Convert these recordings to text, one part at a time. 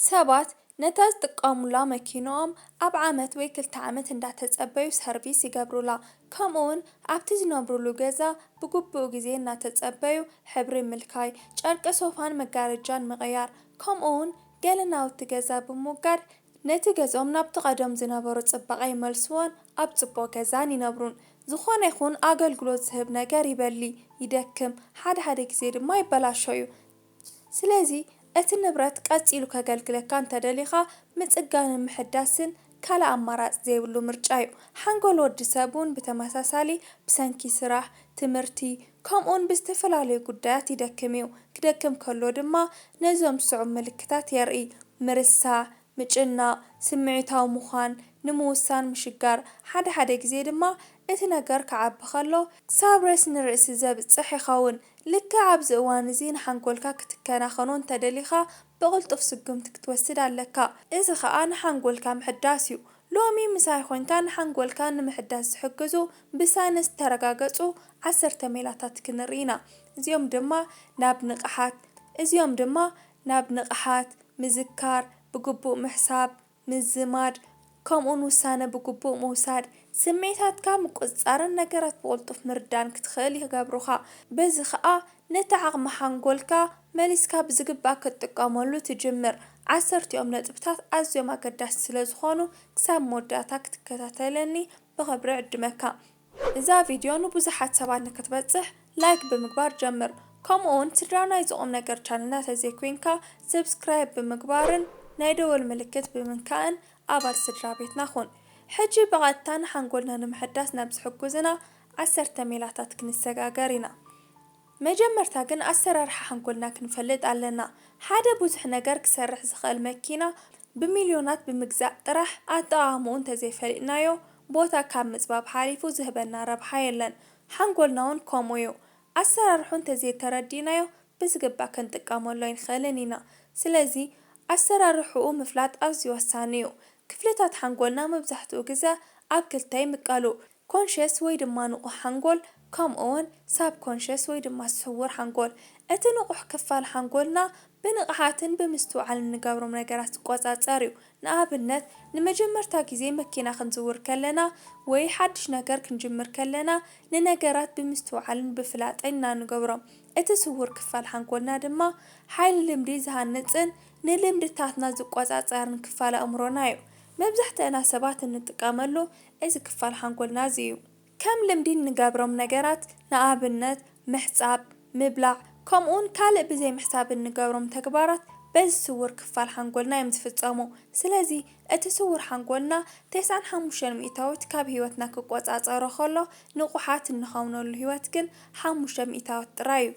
ሰባት ነታ ዝጥቀሙላ መኪንኦም ኣብ ዓመት ወይ ክልተ ዓመት እንዳተጸበዩ ሰርቪስ ይገብሩላ። ከምኡውን ኣብቲ ዝነብሩሉ ገዛ ብግቡእ ግዜ እናተጸበዩ ሕብሪ ምልካይ፣ ጨርቂ ሶፋን መጋረጃን ምቕያር፣ ከምኡውን ገለ ናውቲ ገዛ ብምውጋድ ነቲ ገዝኦም ናብቲ ቀደም ዝነበሮ ጽባቐ ይመልስዎን ኣብ ጽቡቕ ገዛን ይነብሩን። ዝኾነ ይኹን ኣገልግሎት ዝህብ ነገር ይበሊ፣ ይደክም፣ ሓደ ሓደ ግዜ ድማ ይበላሾ እዩ። ስለዚ እቲ ንብረት ቀጺሉ ከገልግለካ እንተደሊኻ ምጽጋንን ምሕዳስን ካልእ ኣማራጺ ዘይብሉ ምርጫ እዩ። ሓንጎል ወዲ ሰብ እውን ብተመሳሳሊ ብሰንኪ ስራሕ፣ ትምህርቲ፣ ከምኡውን ብዝተፈላለዩ ጉዳያት ይደክም እዩ። ክደክም ከሎ ድማ ነዞም ዝስዕቡ ምልክታት የርኢ። ምርሳዕ፣ ምጭናቕ፣ ስምዒታዊ ምዃን፣ ንምውሳን ምሽጋር፣ ሓደ ሓደ ግዜ ድማ እቲ ነገር ክዓቢ ከሎ ክሳብ ረስኒ ርእሲ ዘብጽሕ ይኸውን። ልክዕ ኣብዚ እዋን እዚ ንሓንጎልካ ክትከናኸኖ እንተደሊኻ ብቕልጡፍ ስጉምቲ ክትወስድ ኣለካ። እዚ ኸኣ ንሓንጎልካ ምሕዳስ እዩ። ሎሚ ምሳይ ኾይንካ ንሓንጎልካ ንምሕዳስ ዝሕግዙ ብሳይንስ ዝተረጋገጹ ዓሰርተ ሜላታት ክንርኢ ኢና። እዚኦም ድማ ናብ ንቕሓት እዚኦም ድማ ናብ ንቕሓት፣ ምዝካር፣ ብግቡእ ምሕሳብ፣ ምዝማድ፣ ከምኡውን ውሳነ ብግቡእ ምውሳድ፣ ስምዒታትካ ምቁጽጻርን ነገራት ብቕልጡፍ ምርዳን ክትኽእል ይገብሩኻ። በዚ ኸኣ ነቲ ዓቕሚ ሓንጎልካ መሊስካ ብዝግባእ ክትጥቀመሉ ትጅምር። ዓሰርቲኦም ነጥብታት ኣዝዮም ኣገዳሲ ስለ ዝኾኑ ክሳብ መወዳእታ ክትከታተለኒ ብኽብሪ እዕድመካ። እዛ ቪድዮ ንብዙሓት ሰባት ንክትበጽሕ ላይክ ብምግባር ጀምር። ከምኡውን ስድራ ናይዚ ቁም ነገር ቻነልና ተዘይኮይንካ ሰብስክራይብ ብምግባርን ናይ ደወል ምልክት ብምንካእን ኣባል ስድራ ቤትና ኩን። ሕጂ ብቐጥታ ንሓንጎልና ንምሕዳስ ናብ ዝሕጉዝና ዓሰርተ ሜላታት ክንሰጋገር ኢና። መጀመርታ ግን ኣሰራርሓ ሓንጎልና ክንፈልጥ ኣለና። ሓደ ብዙሕ ነገር ክሰርሕ ዝኽእል መኪና ብሚልዮናት ብምግዛእ ጥራሕ ኣጠቓቕምኡ እንተዘይፈሊጥናዮ ቦታ ካብ ምጽባብ ሓሊፉ ዝህበና ረብሓ የለን። ሓንጎልና እውን ከምኡ እዩ። ኣሰራርሑ እንተዘይተረዲእናዮ ብዝግባእ ክንጥቀመሉ ኣይንኽእልን ኢና። ስለዚ ኣሰራርሕኡ ምፍላጥ ኣዝዩ ወሳኒ እዩ። ክፍልታት ሓንጎልና መብዛሕትኡ ግዘ ኣብ ክልተ ይምቀሉ። ኮንሸስ ወይ ድማ ንቑሕ ሓንጎል፣ ከምኡ እውን ሳብ ኮንሸስ ወይ ድማ ስውር ሓንጎል። እቲ ንቑሕ ክፋል ሓንጎልና ብንቕሓትን ብምስትውዓልን ንገብሮም ነገራት ዝቆጻጸር እዩ። ንኣብነት ንመጀመርታ ግዜ መኪና ክንዝውር ከለና ወይ ሓድሽ ነገር ክንጅምር ከለና ንነገራት ብምስትውዓልን ብፍላጠን ኢና ንገብሮም። እቲ ስውር ክፋል ሓንጎልና ድማ ሓይሊ ልምዲ ዝሃንጽን ንልምድታትና ዝቆጻጸርን ክፋል ኣእምሮና እዩ። መብዛሕትእና ሰባት እንጥቀመሉ እዚ ክፋል ሓንጎልና እዚ እዩ። ከም ልምዲ እንገብሮም ነገራት ንኣብነት ምሕጻብ፣ ምብላዕ፣ ከምኡውን ካልእ ብዘይ ምሕሳብ እንገብሮም ተግባራት በዚ ስውር ክፋል ሓንጎልና እዮም ዝፍጸሙ። ስለዚ እቲ ስውር ሓንጎልና ተስዓን ሓሙሽተን ሚእታዊት ካብ ህይወትና ክቆጻጸሮ ከሎ ንቑሓት እንኸውነሉ ህይወት ግን ሓሙሽተ ሚእታዊት ጥራይ እዩ።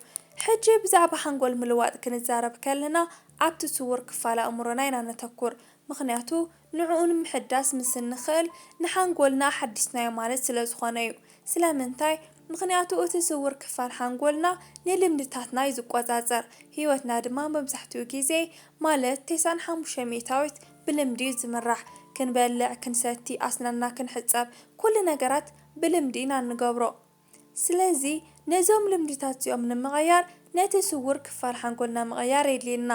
ሕጂ ብዛዕባ ሓንጎል ምልዋጥ ክንዛረብ ከለና ኣብቲ ስውር ክፋል ኣእምሮና ኢና ነተኩር። ምኽንያቱ ንዕኡ ንምሕዳስ ምስ እንኽእል ንሓንጎልና ኣሓዲስናዮ ማለት ስለ ዝኾነ እዩ። ስለምንታይ? ምኽንያቱ እቲ ስውር ክፋል ሓንጎልና ንልምድታትና እዩ ዝቆጻጸር። ህይወትና ድማ መብዛሕትኡ ግዜ ማለት ተስዓን ሓሙሽተ ሚእታዊት ብልምዲ እዩ ዝምራሕ። ክንበልዕ፣ ክንሰቲ፣ ኣስናንና ክንሕጸብ፣ ኩሉ ነገራት ብልምዲ ኢና እንገብሮ። ስለዚ ነዞም ልምድታት እዚኦም ንምቕያር ነቲ ስውር ክፋል ሓንጎልና ምቕያር የድልየና።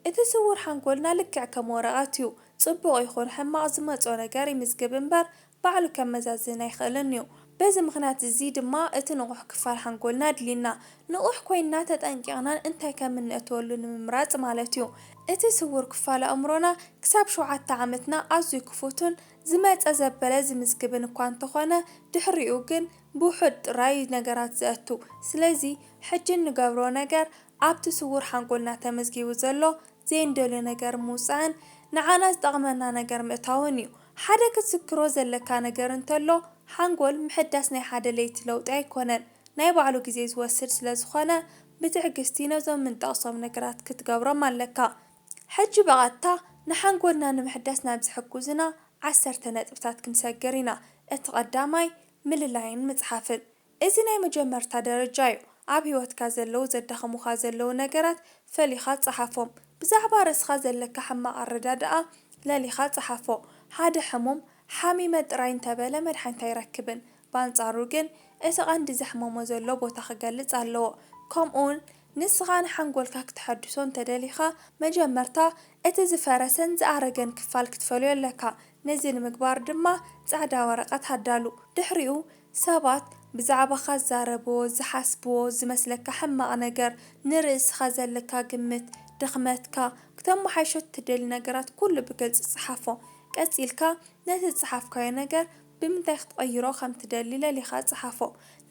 እቲ ስውር ሓንጎልና ልክዕ ከም ወረቐት እዩ። ጽቡቕ ይኹን ሕማቕ ዝመጾ ነገር ይምዝግብ እምበር ባዕሉ ከመዛዝን ኣይኽእልን እዩ። በዚ ምኽንያት እዚ ድማ እቲ ንቑሕ ክፋል ሓንጎልና ኣድልዩና። ንቑሕ ኮይንና ተጠንቂቕናን እንታይ ከም እነእትወሉ ንምምራጽ ማለት እዩ። እቲ ስውር ክፋል ኣእምሮና ክሳብ ሸውዓተ ዓመትና ኣዝዩ ክፉትን ዝመጸ ዘበለ ዝምዝግብን እኳ እንተኾነ ድሕሪኡ ግን ብውሑድ ጥራይ ነገራት ዘእቱ። ስለዚ ሕጂ እንገብሮ ነገር ኣብቲ ስውር ሓንጎልና ተመዝጊቡ ዘሎ ዘይንደልዮ ነገር ምውጻእን ንዓና ዝጠቕመና ነገር ምእታውን እዩ። ሓደ ክትዝክሮ ዘለካ ነገር እንተሎ ሓንጎል ምሕዳስ ናይ ሓደ ለይቲ ለውጢ ኣይኮነን፣ ናይ ባዕሉ ግዜ ዝወስድ ስለ ዝኾነ ብትዕግስቲ ነዞም ምንጠቕሶም ነገራት ክትገብሮም ኣለካ። ሕጂ ብቐጥታ ንሓንጎልና ንምሕዳስ ናብ ዝሕግዙና ዓሰርተ ነጥብታት ክንሰግር ኢና። እቲ ቀዳማይ ምልላይን ምጽሓፍን። እዚ ናይ መጀመርታ ደረጃ እዩ። ኣብ ህይወትካ ዘለዉ ዘዳኽሙኻ ዘለዉ ነገራት ፈሊኻ ጸሓፎም። ብዛዕባ ርእስኻ ዘለካ ሕማቕ ኣረዳድኣ ለሊኻ ጸሓፎ። ሓደ ሕሙም ሓሚመ ጥራይ እንተበለ መድሓኒት ኣይረክብን። ብኣንጻሩ ግን እቲ ቀንዲ ዘሕመሞ ዘሎ ቦታ ክገልጽ ኣለዎ። ከምኡውን ንስኻ ንሓንጎልካ ክተሐድሶ እንተደሊኻ መጀመርታ እቲ ዝፈረሰን ዝኣረገን ክፋል ክትፈልዮ ኣለካ። ነዚ ንምግባር ድማ ጻዕዳ ወረቐት ኣዳሉ። ድሕሪኡ ሰባት ብዛዕባኻ ዝዛረብዎ፣ ዝሓስብዎ ዝመስለካ ሕማቕ ነገር፣ ንርእስኻ ዘለካ ግምት፣ ድኽመትካ፣ ክተመሓይሾ እትደሊ ነገራት ኩሉ ብግልጺ ጽሓፎ። ቀጺልካ ነቲ ዝጸሓፍካዮ ነገር ብምንታይ ክትቕይሮ ከም ትደሊ ለሊኻ ጽሓፎ።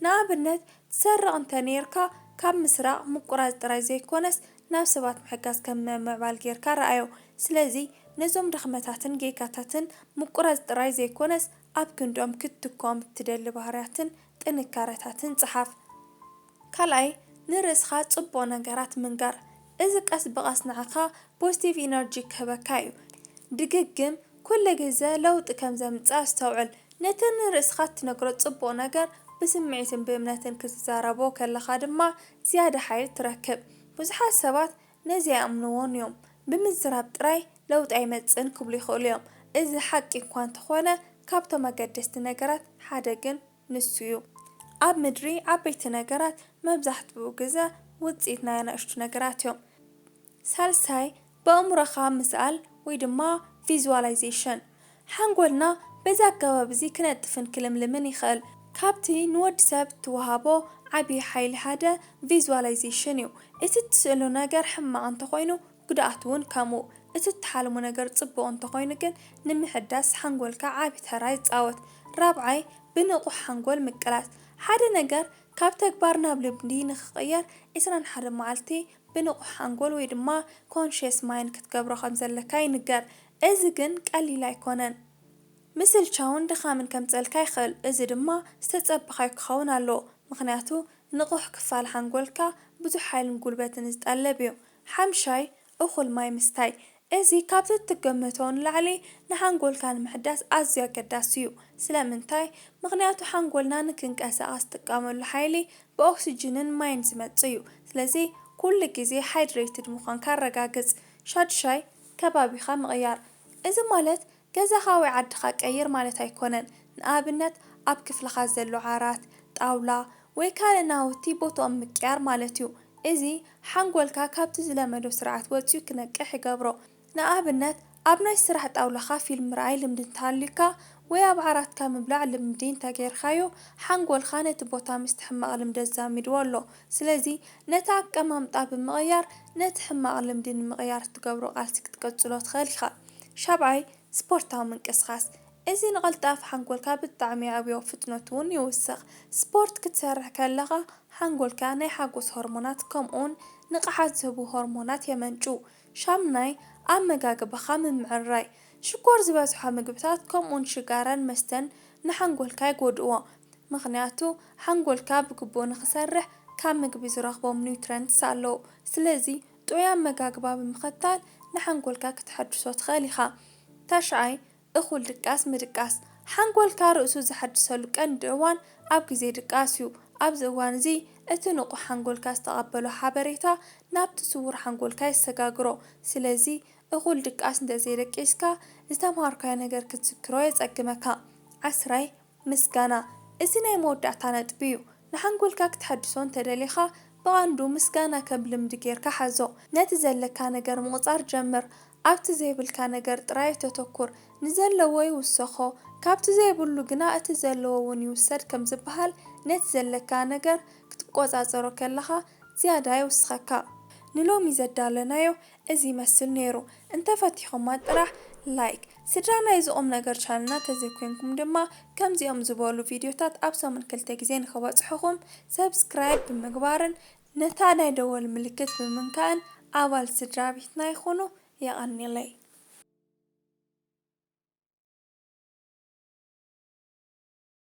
ንኣብነት ትሰርቕ እንተ ነይርካ ካብ ምስራቕ ምቁራጽ ጥራይ ዘይኮነስ ናብ ሰባት ምሕጋዝ ከም ምምዕባል ጌርካ ረኣዮ። ስለዚ ነዞም ድኽመታትን ጌጋታትን ምቁራጽ ጥራይ ዘይኮነስ ኣብ ክንድኦም ክትትክኦም እትደሊ ባህርያትን ጥንካረታትን ጽሓፍ። ካልኣይ ንርእስኻ ጽቡቕ ነገራት ምንጋር። እዚ ቀስ ብቐስ ንዓኻ ፖዚቲቭ ኢነርጂ ክህበካ እዩ። ድግግም ኩሉ ግዘ ለውጢ ከም ዘምጽእ ኣስተውዕል። ነቲ ንርእስኻ እትነግሮ ጽቡቕ ነገር ብስምዒትን ብእምነትን ክትዛረቦ ከለኻ ድማ ዝያዳ ሓይሊ ትረክብ። ብዙሓት ሰባት ነዚ ኣይኣምንዎን እዮም። ብምዝራብ ጥራይ ለውጢ ኣይመጽእን ክብሉ ይኽእሉ እዮም። እዚ ሓቂ እኳ እንተኾነ ካብቶም ኣገደስቲ ነገራት ሓደ ግን ንሱ እዩ። ኣብ ምድሪ ዓበይቲ ነገራት መብዛሕትኡ ግዘ ውጽኢት ናይ ኣናእሽቱ ነገራት እዮም። ሳልሳይ ብኣእምሮኻ ምስኣል ወይ ድማ ቪዝዋላይዜሽን። ሓንጎልና በዚ ኣገባብ እዚ ክነጥፍን ክልምልምን ይኽእል። ካብቲ ንወዲ ሰብ እትወሃቦ ዓብዪ ሓይሊ ሓደ ቪዝዋላይዜሽን እዩ። እቲ እትስእሎ ነገር ሕማቕ እንተኾይኑ ጉድኣት እውን ከምኡ። እቲ እትሓልሞ ነገር ጽቡቕ እንተኾይኑ ግን ንምሕዳስ ሓንጎልካ ዓቢ ተራ ይጻወት። ራብዓይ ብንቑሕ ሓንጎል ምቅላስ። ሓደ ነገር ካብ ተግባር ናብ ልምዲ ንኽቕየር ዕስራን ሓደ መዓልቲ ብንቑሕ ሓንጎል ወይ ድማ ኮንሽየስ ማይንድ ክትገብሮ ከም ዘለካ ይንገር። እዚ ግን ቀሊል ኣይኮነን። ምስልቻውን ድኻምን ከምጸልካ ይኽእል። እዚ ድማ ዝተጸበኻዮ ክኸውን ኣለዎ። ምኽንያቱ ንቑሕ ክፋል ሓንጎልካ ብዙሕ ሓይልን ጉልበትን ዝጠልብ እዩ። ሓምሻይ እኹል ማይ ምስታይ። እዚ ካብቲ እትገመቶ ንላዕሊ ንሓንጎልካ ንምሕዳስ ኣዝዩ ኣገዳሲ እዩ። ስለምንታይ? ምኽንያቱ ሓንጎልና ንክንቀሳቐስ ዝጥቀመሉ ሓይሊ ብኦክስጅንን ማይን ዝመጽእ እዩ። ስለዚ ኩሉ ግዜ ሃይድሬትድ ምዃንካ ኣረጋግጽ። ሻድሻይ ከባቢኻ ምቕያር። እዚ ማለት ገዛኻ ወይ ዓድኻ ቀይር ማለት ኣይኮነን። ንኣብነት ኣብ ክፍልኻ ዘሎ ዓራት፣ ጣውላ ወይ ካልእ ናውቲ ቦትኦም ምቅያር ማለት እዩ። እዚ ሓንጎልካ ካብቲ ዝለመዶ ስርዓት ወጺኡ ክነቅሕ ይገብሮ። ንኣብነት ኣብ ናይ ስራሕ ጣውላኻ ፊልም ምርኣይ ልምዲ እንተሃልዩካ ወይ ኣብ ዓራትካ ምብላዕ ልምዲ እንተገይርካዮ ሓንጎልካ ነቲ ቦታ ምስቲ ሕማቕ ልምዲ ኣዛሚድዎ ኣሎ። ስለዚ ነቲ ኣቀማምጣ ብምቕያር ነቲ ሕማቕ ልምዲ ንምቕያር እትገብሮ ቃልሲ ክትቅጽሎ ትኽእል ኢኻ። ሻብዓይ ስፖርታዊ ምንቅስቓስ። እዚ ንቐልጣፊ ሓንጎልካ ብጣዕሚ የዕብዮ፣ ፍጥነቱ እውን ይውስኽ። ስፖርት ክትሰርሕ ከለኻ ሓንጎልካ ናይ ሓጎስ ሆርሞናት ከምኡውን ንቕሓት ዝህቡ ሆርሞናት የመንጩ። ሻምናይ ኣመጋግባኻ ምምዕራይ። ሽኮር ዝበዝሖ ምግብታት ከምኡውን ሽጋራን መስተን ንሓንጎልካ ይጎድእዎ። ምኽንያቱ ሓንጎልካ ብግቡእ ንኽሰርሕ ካብ ምግቢ ዝረኽቦም ኒውትረንትስ ኣለዉ። ስለዚ ጥዑይ ኣመጋግባ ብምኽታል ንሓንጎልካ ክትሐድሶ ትኽእል ኢኻ። ታሽዓይ እኹል ድቃስ ምድቃስ። ሓንጎልካ ርእሱ ዝሓድሰሉ ቀንዲ እዋን ኣብ ግዜ ድቃስ እዩ። ኣብዚ እዋን እዚ እቲ ንቑሕ ሓንጎልካ ዝተቐበሎ ሓበሬታ ናብቲ ስዉር ሓንጎልካ የሰጋግሮ። ስለዚ እኹል ድቃስ እንተዘይደቂስካ ዝተምሃርካዮ ነገር ክትዝክሮ የጸግመካ። ዓስራይ ምስጋና። እዚ ናይ መወዳእታ ነጥቢ እዩ። ንሓንጎልካ ክትሐድሶ እንተደሊኻ ብቐንዱ ምስጋና ከም ልምዲ ጌርካ ሓዞ። ነቲ ዘለካ ነገር ምቑጻር ጀምር። ኣብቲ ዘይብልካ ነገር ጥራይ ኣይተተኩር። ንዘለዎ ይውሰኾ። ካብቲ ዘይብሉ ግና እቲ ዘለዎ እውን ይውሰድ ከም ዝበሃል ነቲ ዘለካ ነገር ክትቆጻጸሮ ከለኻ ዝያዳ ይውስኸካ። ንሎሚ ዘዳለናዮ እዚ ይመስል ነይሩ። እንተፈቲኹማ ጥራሕ ላይክ፣ ስድራ ናይዚ ቁም ነገር ቻነልና ተዘይኮይንኩም ድማ ከምዚኦም ዝበሉ ቪድዮታት ኣብ ሰሙን ክልተ ግዜ ንኽበጽሑኹም ሰብስክራይብ ብምግባርን ነታ ናይ ደወል ምልክት ብምንካእን ኣባል ስድራ ቤትና ይኹኑ። የቐንየለይ።